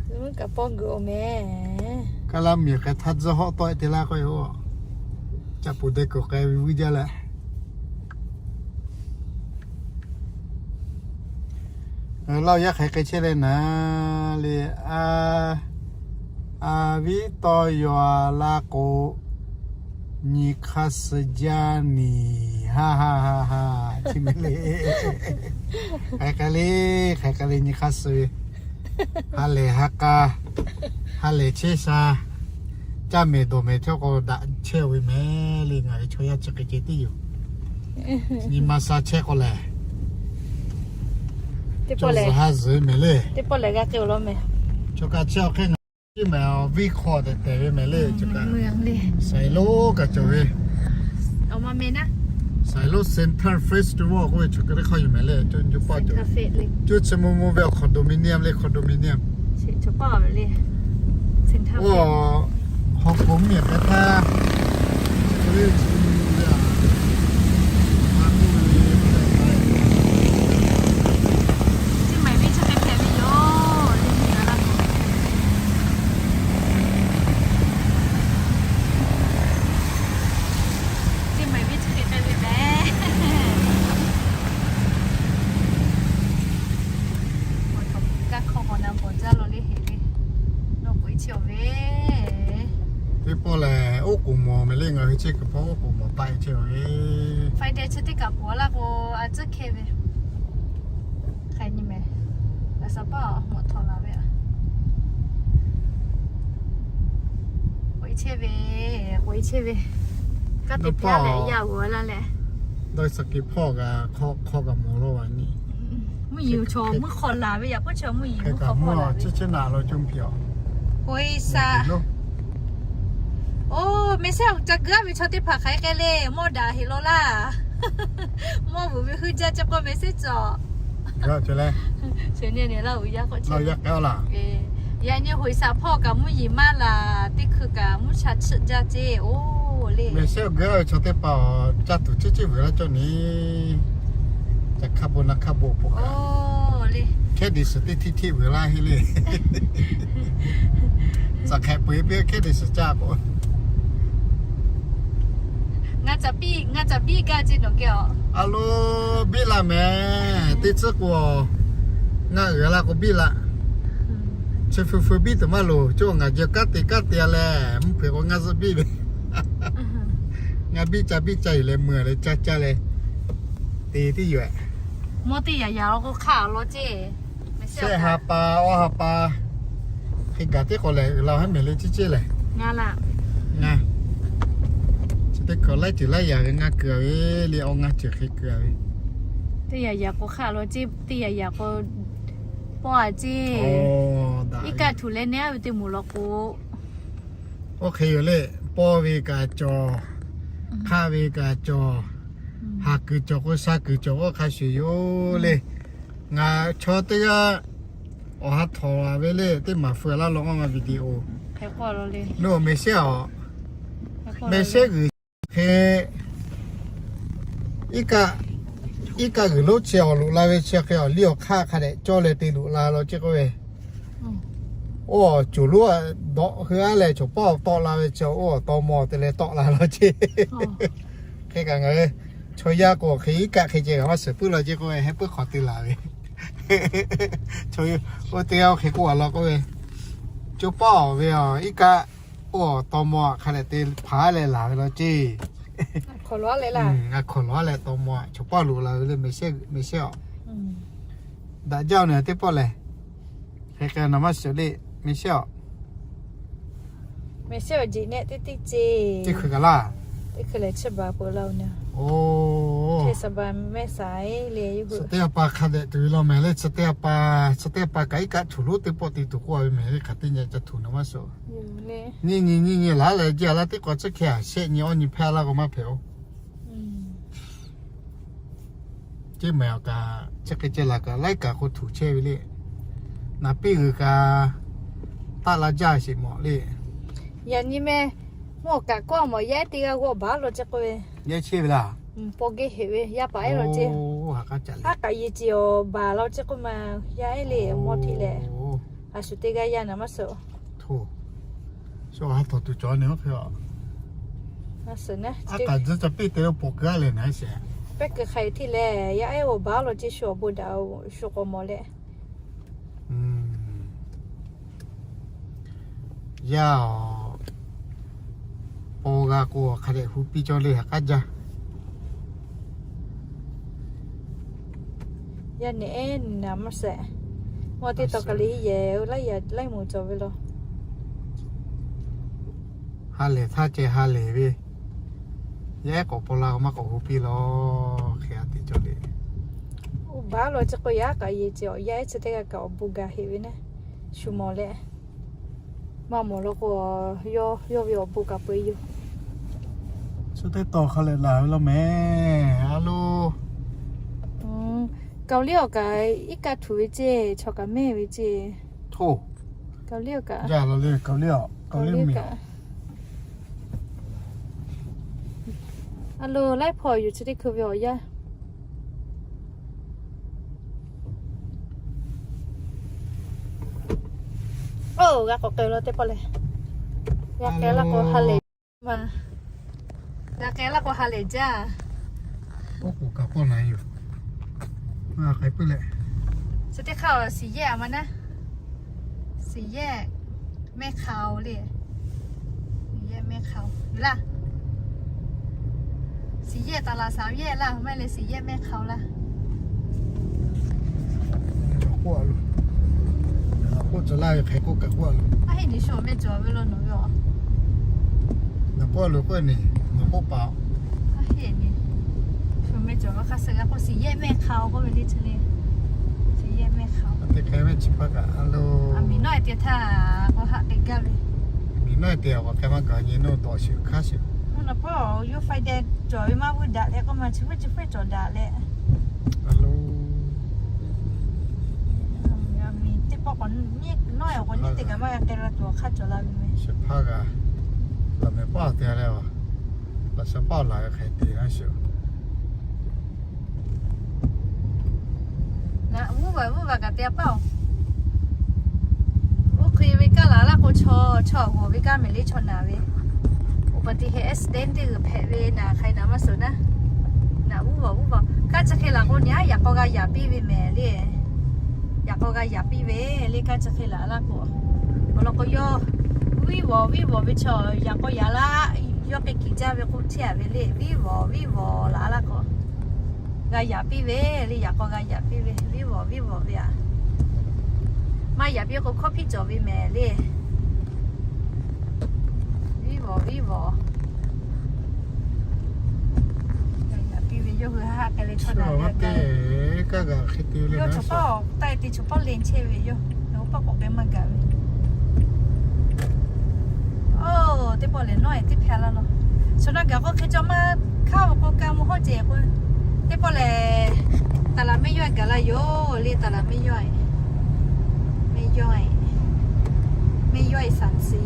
Zuhꞈ meuˇ kaꞈ pawˇ geuꞈ-oˬ mehˍ. Kaˇ laˇ miˬ k'ai htaˇ tzuhˇ hawˆ tawˆ-e te laˇ k'oˆ-e-oˬ. Ca puˬ deh kuiˬ k'ai ve vuiˇ jaˇ leh. Laˇ yaˇ hk'aˬ hk'e chehˇ leh naˍ le, a, a viˉ tawˇ yaw la k'o, nyi hk'aˇ suh jaˇ niˬ, ha ha ha ha, chi mehˍ le. Hk'aˬ hk'e le, hk'aˬ hk'e le nyi hk'aˇ suh ve, ha lehˬ ha k'a, ha lehˬ chehˇ sha, caˇ mehˍ dawˬ mehˍ htawˇ k'o daꞈ chehˇ-oˬ ve mehˍ le. Ngaˬ ve chaw yaˇ chi hk'e ceh tiˉ yoˬ. Nyi ma sha chehˇ k'o lehˬ, teˇ pawˆ lehˬ ha zuhˬ mehˍ le. Teˇ pawˆ lehˬ g'a k'ai-oˬ law mehˍ. Chaw kaꞈ chehˇ awˬ hk'e ngaˬ chi mehˍ awˬ viˉ hk'aw tehꞈ tehꞈ ve mehˍ le. Chaw kaꞈ Saiˍ lonˉ kaꞈ cawˬ ve, Saiˍ lonˉ Center Festival k'oˆ ve chaw kaꞈ teˇ hk'aˇ yoˬ mehˍ le. Coˇ coˇ paˆ cawˬ, coˇ chi mvuh mvuh ve awˬ condominium le, condominium. Oˇ, Hong Kong miˬ k'ai htaˇ, kaˇ hkawˇ k'awꞈ na bawˬ jaˇ law le heˍ le. Nawˬ k'oꞈ-e chehˇ-oˬ ve. Teˇ pawˆ lehˬ oˉ k'oˍ mawˬ mehˍ le. Ngaˬ hui chehˇ kuiˬ hpawˇ oˉ k'oˍ mawˬ taˆ-e chehˇ-oˬ ve. Friday chi teˇ kaꞈ pawˬ laˇ k'o, a tcuhˉ hkehˇ ve. Hk'aˬ nyi mehˍ. G'a sha paˇ mawˬ htawꞈ la ve a. K'oꞈ-e chehˇ ve, k'oꞈ-e chehˇ ve. Kaˇ te hpaˇ lehˬ yaˇ g'aw laˇ leh, dawˇ sa ke hpawˇ g'a hk'aw kaꞈ mawˬ law va nyi. Mvuhˇ yeˬ chaw mvuhˇ hk'aw laˬ ve yaꞈ k'oˆ chaw mvuhˇ yeˬ mvuhˇ hk'aw mawˬ laˬ ve. Chi chi naˬ lo coˇ piˇ-oˬ. K'oꞈ-e sha. Oˇ, mehˍ sehˉ ca g'aˇ ve chaw teˇ hpaˍ hk'aˬ hk'e k'ai le, mawˇ daꞈ heˍ law laˇ. Mawˇ vuˬ ve heuˆ jaˇ ce k'o mehˍ sehˉ cawˬ. Yaꞈ nyi hoꞈ shaˍ hpawˇ kaꞈ mvuhˇ yeˬ maˇ laˬ, teˇ hkui kaꞈ mvuhˇ sha chiˆ jaˇ ce. Oˇ le, mehˍ sehˉ g'aˇ ve chaw teˇ hpaˍ caˇ tuˬ ceˇ ceˇ vuiˬ laˇ cawˇ ni. Ca hk'a bon na hk'a bon po kaꞈ, hkehˉ de suhˍ teˇ htiˇ htiˇ vuiˬ laˇ heˆ le. Tcuh hk'ehꞈ peu-eˬ piˇ hkehˉ de suhˍ caˇ k'o, ngaˬ caˍ biˇ gaˇ ce nawˬ geh-oˬ. A lo, biˇ la mehˍ. Teˇ tcuhˉ k'o, ngaˬ uiˍ la k'o biˇ la. Chi feu feu biˇ tuˬ maˇ loˍ. Cawˇ ngaˬ jeh kanˉ te kanˉ te leh mvuhˇ hpeuꞈ k'o ngaˬ zuhˆ biˇ ve. Ngaˬ biˇ ca biˇ ca yuˬ leh meuˬ leh caˇ caˇ leh te teˇ yoˬ. Mawˇ teˇ yaꞈ yaꞈ lo k'o hk'aˆ lo ceˇ. Shehˆ ha pa, awˇ ha pa, hk'e gaˬ teˇ k'awꞈ lehˬ uiˍ la haˉ mehˍ le ceˇ ceˇ lehˬ. Ngaˬ chi teˇ hkui laiˉ ceuˬ laiˉ yaꞈ ve ngaˇ keu a ve le, awˬ ngaˇ ceuˬ hk'e keu a ve. Teˇ yaꞈ yaꞈ k'o hk'aˆ lo ceˇ, teˇ yaꞈ yaꞈ k'o pawˆ a ceˇ. Iˉ kaˆ htuꞈ leh neˇ a ve teˇ moˍ law k'o, oˇ hk'e yoˬ le. Pawˆ ve kaꞈ cawˬ, hk'aˆ ve kaꞈ cawˬ, haˍ kuiˬ cawˬ k'o sha kuiˬ cawˬ k'o hk'a shuˍ yoˬ le. Ngaˬ chaw teˇ g'aˇ awˬ ha htawꞈ a ve le, teˇ maˍ fu laˇ law ngaˇ ma video. Nawˬ mehˍ shehˆ aw, mehˍ shehˆ g'uiˬ hk'e, iˉ kaˆ g'uiˬ lonˉ chi awˬ loꞈ la ve chi hk'e awˬ liˇ awˬ hk'aˆ hk'a dehꞈ cawˇ leh te loꞈ la law ceˇ k'oˆ ve. Oˇ awˬ coˬ lonˉ dawꞈ hui aˉ leh chaw pawˆ tawˆ la ve chi oˇ awˬ taw maw te leh tawˆ la law ceˇ. Hk'e kaꞈ ngaˬ hui chaw yaˇ k'o hk'e iˉ kaˆ hk'e ceh kaꞈ maˇ suhˍ puiˉ law ceˇ k'oˆ ve, heh puiˉ hk'awꞈ te laˬ ve. Oˇ teˇ g'aˇ oˇ hk'e k'oˆ a law k'oˆ ve, co pawˆ ve a iˉ kaˆ oˇ awˬ taw maw hk'a dehꞈ te hpaˍ leh laˬ ve law ceˇ. Ngaˬ hkawˍ lawˬ leh taw maw a chaw pawˆ loꞈ la ve le, mehˍ shehˆ aw. Daꞈ jaˇ-oˬ nehˬ teˇ pawˆ lehˬ. Hk'e k'ai naˍ maˇ shiˍ le, mehˍ shehˆ aw. Mehˍ shehˆ aw jeˬ nehˆ teˇ teˇ ceˇ. Teˇ hkui kaꞈ laˇ. Teˇ hkui lehˬ chi baˬ peuˬ laˇ-oˬ nehˬ. Oˇ, mehˆ saˍ le, chi teˇ a pa hk'a dehꞈ tuˬ ve law mehˍ le, chi teˇ a pa, chi teˇ a pa kaꞈ iˉ kaˆ htuꞈ lonˉ teˇ pawˆ te tuˬ k'oˆ a ve mehˍ le, hk'aˬ teˇ nyi ca htuꞈ naˍ maˇ suhˍ. Nyiˇ nyi nyiˇ nyi laˬ leh jaˇ laˇ teˇ k'aw chi hk'e a shehˆ nyi awˇ nyi hpehˇ laˇ k'o maˇ hpehꞈ-oˬ. Ceˇ mehˍ aˬ kaꞈ chi hk'e ceh laˬ kaꞈ laiˉ kaꞈ k'o htuꞈ chehˇ ve le. Naˍ piˇ g'uiˬ kaꞈ taˆ la jaˇ sheˍ mawˬ le. Yaꞈ nyi meh, mawˬ kaꞈ kawˇ mawˬ yaˇ ehˉ teˇ g'aˇ g'awˇ baˬ lo ceˇ k'oˆ ve. Yaˇ chehˇ ve laˇ. Pawˇ geˇ heꞈ ve yaˇ paˍ ehˉ lo ceˇ. Aˉ kaꞈ yeˬ ceˬ awˬ baˬ lo ceˇ k'oˆ ma, yaˇ ehˉ le mawˇ hteꞈ leh. A shu teˇ g'aˇ yaˇ naˍ maˇ suhˍ. Hto, shu ha htawꞈ tuˬ cawˬ nehˬ oˇ hk'e a. Aˉ kaꞈ tcuhˉ ca piˇ te lo poˬ keu a lehˬ naˍ sheˍ. Pehˉ keu hk'a e hteˇ lehˬ, yaˇ ehˉ awˬ baˬ lo ceˇ shu awˬ bon daꞈ shu k'awꞈ mawˬ leh. Yaˇ aˬ, paw g'a k'o hk'a dehꞈ hu piˇ cawˇ le ha k'aˉ jaˇ. Yaˇ nehˬ ehˉ naˍ maˇ sheˍ. Mawˇ teˇ taw kaꞈ le yehˬ laiˉ yaꞈ laiˉ moˍ cawˬ ve law. Ha lehˬ htaˇ ceh ha lehˬ ve, yaˇ ehˉ k'awꞈ paw la k'o maˇ k'awꞈ hu piˇ law. Hk'e a te cawˇ le. Uˇ baˬ lo ceˇ k'o yaˇ kaꞈ yeˬ ceˬ awˬ yaˇ ehˉ chi teˇ g'aˇ kaꞈ awˬ bon gaˬ heꞈ ve naˉ, shu mawˬ leh. Maˇ mawˬ law k'o, yawˇ ve awˬ bon kaꞈ peu e yoˬ. Chi teˇ taw hk'a lehˬ laˬ ve law mehˍ a lo. Kaoˍ liˇ awˬ kaꞈ iˉ kaˆ htuꞈ ve ceˇ, chaw kaꞈ mehˇ ve ceˇ. Kaoˍ liˇ awˬ kaꞈ, kaoˍ liˇ awˬ kaoˍ liˇ mehˍ. A lo laiˉ hpawˇ yuˬ chi teˇ hkui ve awˬ yaˇ. Oˇ g'a k'awꞈ k'ai law teˇ pawˆ lehˬ. G'a k'ai laˇ k'o ha lehˬ ma. G'a k'ai laˇ k'o ha lehˬ jaˇ. Oˇ k'oˍ kaꞈ pawˆ na yoˬ. K'ai puiˉ leh, chi teˇ hk'aˇ awˬ siˍ yehˇ a ma naˉ. Siˍ yehˇ mehˆ hk'a-oˬ le. Siˍ yehˇ mehˆ hk'a-oˬ laˇ. Siˍ yehˇ taˍ laˬ saˍ yehˇ laˇ, maˇ heˆ leh siˍ yehˇ mehˆ hk'a-oˬ laˇ. K'oˆ tcuh laˇ ve hk'e k'oˆ kaꞈ k'oˆ a loˬ. A heˆ ni shu mehˆ cawˬ ve law nawˬ ve a. Nawˬ k'oˆ a loˬ k'oˆ ni, nawˬ k'oˆ paˍ. A heˆ ni shu mehˆ cawˬ ve hk'a suh g'a k'oˆ siˍ yehˇ mehˆ hk'a-oˬ k'oˆ ve le chi le. Siˍ yehˇ mehˆ hk'a-oˬ. Te hk'e mehˆ chi hpaˇ kaꞈ a loˬ. A miˬ nawˉ te htaˇ k'o haꞈ k'ai gaˇ ve. Miˬ nawˉ te a k'o hk'e maˇ gaˬ nyi nawˬ dawˬ sheˍ hk'aˇ sheˍ. Nawˬ hpawˇ yawˇ faiˇ deh cawˬ ve maˇ vuiˇ daꞈ leh k'oˆ ma chi vuiˇ chi fuiˇ cawˬ daꞈ leh. A loˬ. Miˬ teˇ pawˆ k'awꞈ nyi nawˉ awˬ k'o nyi teˇ kaꞈ maˇ g'a k'ai la tuˬ awˬ hk'aˇ cawˬ la ve meh. Chi hpaˇ g'a, laˬ mehˍ paˇ te leh, laˬ sha paˇ laˬ ve hk'e te g'a sheˍ. Naꞈ vuˉ vaˬ vuˉ vaˬ kaꞈ te a paˇ-oˬ. Oˇ hk'e ve kaˇ laˬ laˇ k'o chaw, chaw awˬ g'awˬ ve kaˇ mehˍ le chaw naˬ ve. Awˬ pa ti heh accident teˇ g'uiˬ hpehꞈ ve naˬ hk'ai naˬ maˇ suhˍ naˉ. Naꞈ vuˉ vaˬ vuˉ vaˬ kaˇ chi hk'e laˬ k'o nyi a yaꞈ k'aw g'a yaꞈ piˇ ve mehˍ le. Yaꞈ k'aw g'a yaꞈ piˇ ve le kaˇ chi hk'e laˬ laˇ k'o. Awˬ lawn k'o yawˇ viˉ vawˬ viˉ vawˬ ve chaw yaꞈ k'aw yaꞈ laˇ, yawˇ hk'e kiˬ jaˇ ve k'oˆ chehˇ a ve le viˉ vawˬ viˉ vawˬ laˬ laˇ k'o. G'a yaꞈ piˇ ve le, yaꞈ k'aw g'a yaꞈ piˇ ve, viˉ vawˬ viˉ vawˬ ve aꞈ. Maˇ yaꞈ piˇ k'o, hkawˇ hpiˇ cawˬ ve mehˍ le. Viˉ vawˬ viˉ vawˬ. G'a yaꞈ piˇ ve yawˇ hui haˆ haˆ k'ai le, chaw daꞈ ve aꞈ. Yawˇ chaw paˇ taˆ e te chaw paˇ le chehˇ ve yawˇ, nawˬ hui paˇ k'awꞈ k'ai maˇ gaˬ ve. Oˇ, teˇ pawˆ lehˬ nawˉ e teˇ hpehˇ laˇ law. Chaw na gaˬ k'o hk'e cawˬ maˇ hkaˇ ve k'o, ka mvuh hawˉ ceh k'o, teˇ pawˆ lehˬ, taˍ laˍ mehˇ yawˇ e gaˬ la yoˬ le, taˍ laˍ mehˇ yawˇ e, mehˇ yawˇ e, mehˇ yawˇ e saˍ siˍ.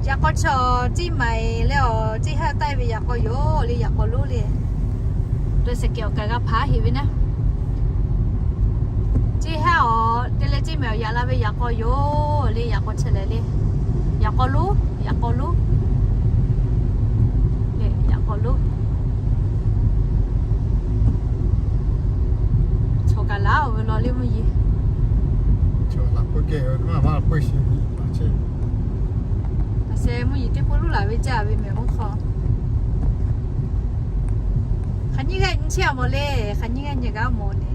Yaꞈ k'aw chaw Ciˇ Maiˍ leh awˬ Ciˇ Haˉ taˆ e ve yaꞈ k'aw yoˬ le, yaꞈ k'aw lonˉ le. Dawˇ shehˍ kehˬ awˬ kaˍ g'a hpaˍ heꞈ ve naˉ. Ciˇ Haˉ awˬ te leh Ciˇ Maiˍ awˬ yaꞈ la ve yaꞈ k'aw yoˬ le, yaꞈ k'aw chehˇ leh le. Yaꞈ k'aw lonˉ, yaꞈ k'aw lonˉ. Yaꞈ k'aw lonˉ. Chaw kaꞈ laˬ oˬ ve law le mvuhˇ yeˬ. Chaw laˬ peuˬ kehˬ ve, maˇ maˇ peuˬ sheˍ ve, a sheh mvuhˇ yeˬ teˇ k'oˆ luˉ laˬ ve jaˇ ve mehˍ mvuhˇ hk'aw. Hk'aˬ nyiˇ g'aˇ nyi chehˇ a mawˬ le, hk'aˬ nyiˇ g'aˇ nyi g'a mawˬ le.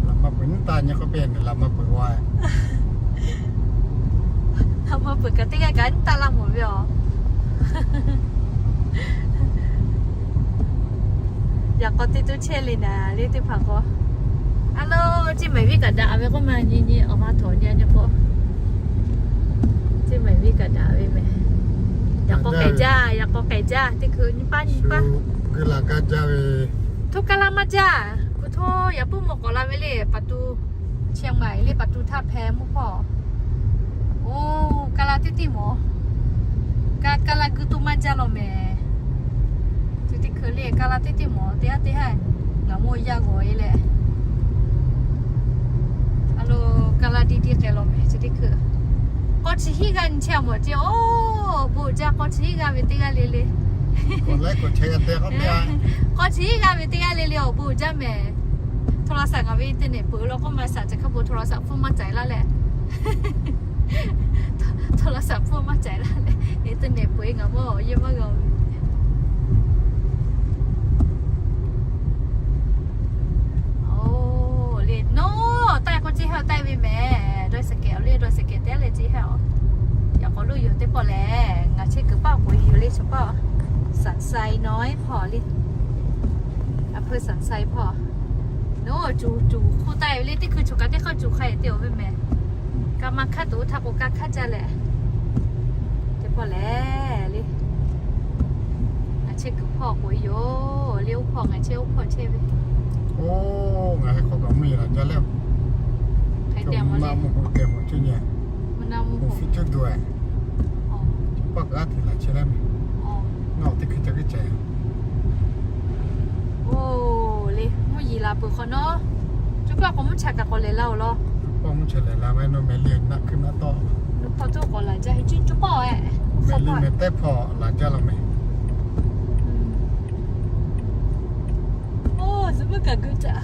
Laꞈ maˇ peuˬ nyi taˇ nyi k'oˆ piˇ, laꞈ maˇ peuˬ wa. Laꞈ maˇ peuˬ kaꞈ teˇ g'aˇ kaꞈ nyi taˇ laˇ mawˬ ve aˬ. Yaꞈ k'aw teˇ tuˉ chehˇ le naˍ le teˇ hpaˍ k'o. A lo, Ciˇ Maiˍ viˉ kaꞈ daꞈ ve k'oˆ ma nyi nyi awˬ ha htawnˍ nyi nyi k'o. Ciˇ Maiˍ viˉ kaꞈ daꞈ ve mehˍ. Yaꞈ k'aw k'ehˬ jaˇ, yaꞈ k'aw k'ehˬ jaˇ, teˇ hkui nyi paˇ nyi paˇ. Hto ka laˇ maˇ jaˇ. Hto ka laˇ maˇ jaˇ. Hpu hto yaꞈ puiˉ mawˬ k'awꞈ la ve le, ประตู Chiang Mai le, ประตูท่าแพ mvuhˇ hpawˇ. Oˇ, ka laˇ teˇ teˇ mawˬ. Ka, ka laˇ guˇ to maˇ jaˇ law mehˍ. Chi teˇ hkui le ka laˇ teˇ teˇ mawˬ, teˇ haˉ teˇ haˉ ngaˬ mawˇ yaˇ g'awˬ e leh. A lo, ka laˇ diˇ diˇ k'ai law mehˍ chi teˇ hkui. K'aw chi hiˉ g'aˇ nyi chehˇ a mawˬ ce, oˇ, bon jaˇ k'aw chi hiˉ g'aˇ ve teˇ g'aˇ le le. K'aw chi hiˉ g'aˇ ve teˇ g'aˇ le le awˬ bon jaˇ mehˍ. โทรศัพท์ ngaˬ ve internet peuˬ law k'oˆ ma, saˍ ca hkaˇ bon โทรศัพท์ phone maˇ caiˍ laˇ leh. โทรศัพท์ phone maˇ caiˍ laˇ leh, internet peuˬ e ngaˬ mawˇ awˬ yeˇ maˇ g'a ve. Oˇ, le nawˉ taˆ k'o Ciˇ Haˉ taˆ ve mehˍ. Dawˇ shehˍ kehˬ awˬ le, dawˇ shehˍ kehˬ teˇ leh Ciˇ Haˉ awˬ. Yaꞈ k'aw lonˉ yoˬ teˇ pawˆ lehˬ, ngaˬ chehˇ kuiˬ paˇ k'oꞈ e yoˬ le chaw paˇ. Saˍ sai nawˉ hpawˇ le. A hpeu Saˍ sai hpawˇ. Nawˉ cuˬ cuˬ hk'oˆ taˆ ve le, teˇ hkui choˬ kaꞈ teˇ hk'aˇ cuˬ hk'a e te awˬ ve mehˍ. Ka ma hkaˇ tuˬ htaˇ k'o ka hkaˇ jaˇ leh. Teˇ pawˆ lehˬ le. Ngaˬ chehˇ kuiˬ hpawˇ k'oꞈ e yoˬ le, oˇ hpawˇ ngaˬ chehˇ oˇ hpawˇ chehˇ ve. Oˇ, ngaˬ hui hk'aw kaꞈ mvuhˇ yeˬ laˬ jaˇ leh. Hk'e te mvuhˇ yeˬ, mvuhˇ yeˬ teˇ mvuhˇ cuˇ nyi. Mvuhˇ naw mvuhˇ hpawˇ. Oˇ, fi cuˇ duˬ e. Oˇ, paˇ kaꞈ g'aˇ hteꞈ laˬ chehˇ leh mehˍ. Oˇ, ngaˬ awˬ teˇ hkui ca g'uˇ ceh. Oˇ, le mvuhˇ yeˬ laˬ peuˬ hk'awꞈ nawˉ. Cuˇ paˇ k'awꞈ mvuhˇ cha kaꞈ k'awꞈ lehˬ la oˬ law. Cuˇ paˇ mvuhˇ cha lehˬ la ve, nawˬ mehˍ le naˆ hkui naˆ tawˆ. Nawˬ hpawˇ tuˬ k'awꞈ laˬ jaˇ, cuˇ cuˇ paˇ e. Mehˍ le mehˍ teˇ hpawˇ laˬ jaˇ la mehˍ. Oˇ, zuhꞈ mvuhˇ kaꞈ g'uˇ caꞈ.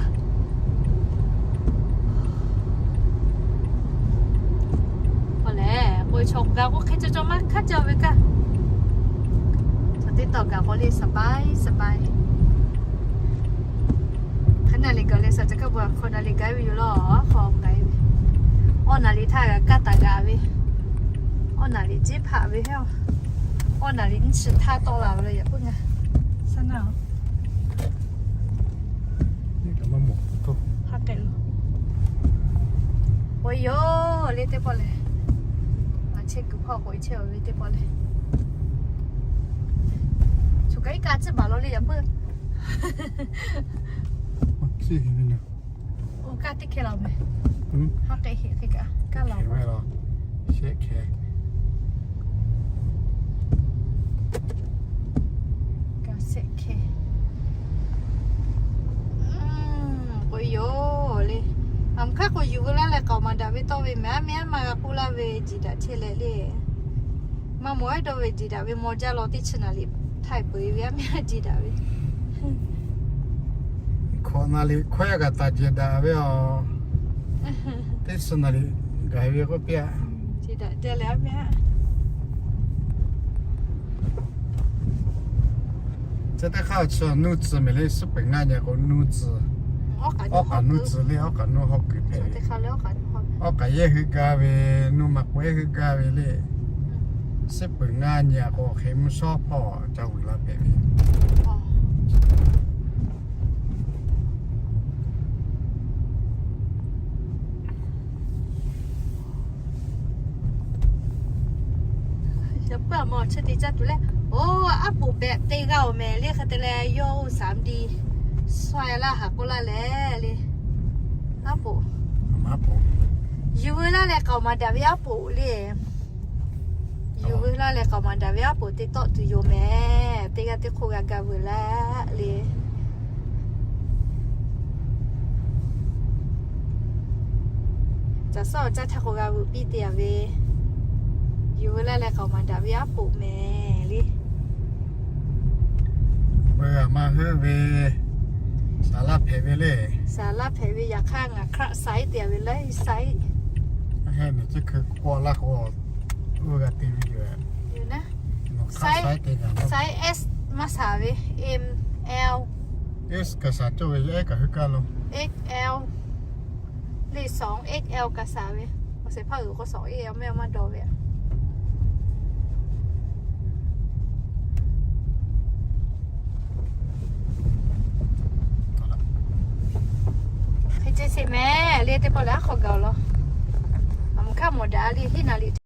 K'o lehˬ, k'o chaw gaˬ k'o hk'e caw caw maˇ hkaˇ caw ve kaˇ. Chaw teˇ tawˍ gaˬ k'o le สบาย สบาย. Hk'aˬ naˬ le gaˬ leh saˍ ca kaˇ bon hk'aw naˬ le gaˬ ve yoˬ law, hk'aw gaˬ ve. Awˬ naˬ le htaˇ g'a kaˇ taˍ gaˬ ve. Awˬ naˬ le jeˇ hpaꞈ ve heˆ. Awˬ naˬ le nyiˇ chi htaˇ tawˆ la ve le yaꞈ puiˉ ngaˬ. Saˍ naˬ. Haˉ k'ai lo. K'oꞈ e yoˬ le teˇ pawˆ lehˬ. Ngaˬ chehˇ kuiˬ hpawˇ k'oꞈ e chehˇ ve teˇ pawˆ lehˬ. Choˬ kaꞈ iˉ kaˆ ciˇ baˬ law le yaꞈ puiˉ. Oˇ kaˇ teˇ hkeh la mehˍ. Haˉ k'ai heˆ hk'e kaꞈ kaˇ la. Shehˆ hkeh. Kaˇ shehˆ hkeh. K'oꞈ e yoˬ le. Aˬ hk'aˇ k'o yuˬ ve laˇ leh k'aoˍ maˍ daꞈ ve tawˇ ve mehˍ a mehˍ a maˇ g'a k'oˆ laˇ ve jiˬ daꞈ chehˇ leh le. Maˇ mawˬ a dawˇ ve jiˬ daꞈ ve maw jaˇ law teˇ chi naˬ liꞈ htaˇ peuˬ e ve a mehˍ a jiˬ daꞈ ve. Hkawꞈ naˬ liꞈ hkawehˇ g'a taˍ jehˬ daꞈ ve aˬ. Teˇ chi naˬ liꞈ gaˬ ve k'oˆ piˇ a. Chi teˇ hk'aˇ chi nuˇ tcuh mehˍ le, suhˉ peuˬ ngaˇ nyi k'o nuˇ tcuh. Awˉ k'aꞈ nuˇ tcuh le, awˉ k'aꞈ nuˇ hawˉ kuiˬ hpehꞈ ve. Awˉ k'aꞈ yehˇ hui gaˇ ve, nuˇ ma k'o yehˇ hui gaˇ ve le. Suhˉ peuˬ ngaˇ nyi k'o hk'e mvuhˇ shawˉ hpawˇ ca vuiˬ la hpehꞈ ve. Yaꞈ puiˉ a ma chi te caˇ tuˬ le. Oˇ, aˉ poꞈ behꞈ te g'a oˬ mehˍ le, hk'e te leh yawˇ oˇ สามดี suh laˇ haˍ k'oˆ laˇ leh le. Aˉ poꞈ, yuˬ veu laˇ leh k'aoˍ maˍ daꞈ ve aˉ poꞈ le. Yuˬ veu laˇ leh k'aoˍ maˍ daꞈ ve aˉ poꞈ te tawˆ tuˬ yoˬ mehˍ. Teˇ g'aˇ teˇ hk'oˆ g'a ga veu laˇ le. Caˬ suhˉ awˬ caˇ htaˇ k'o g'a veu piˇ te a ve. Yuˬ veu laˇ leh k'aoˍ maˍ daꞈ ve aˉ poꞈ mehˍ le. Beuꞈ a ma heuˆ ve, saˍ laˇ hpehꞈ ve le. Saˍ laˇ hpehꞈ ve yaꞈ hk'aˇ ngaˬ hk'aˆ saiˉ te a ve laiˉ saiˉ. Heh, nawˬ chi hkui k'awꞈ laˇ k'o, oˇ g'a te ve yoˬ. Size S maˇ shaˍ ve, M, L. S kaꞈ shaˍ cawˇ ve, L kaꞈ hui kaˇ lo. X L. Le สอง X L kaꞈ shaˍ ve. Awˬ shehˍ hpaˇ uiˍ k'o สอง X L mehˆ maˇ dawˬ ve. Hk'e ce sheˍ mehˍ le, teˇ pawˆ lehˬ aˉ hk'aw gaˬ law. Aˬ mvuhˇ hk'aˇ mawˬ daꞈ le, hiˉ naˍ liꞈ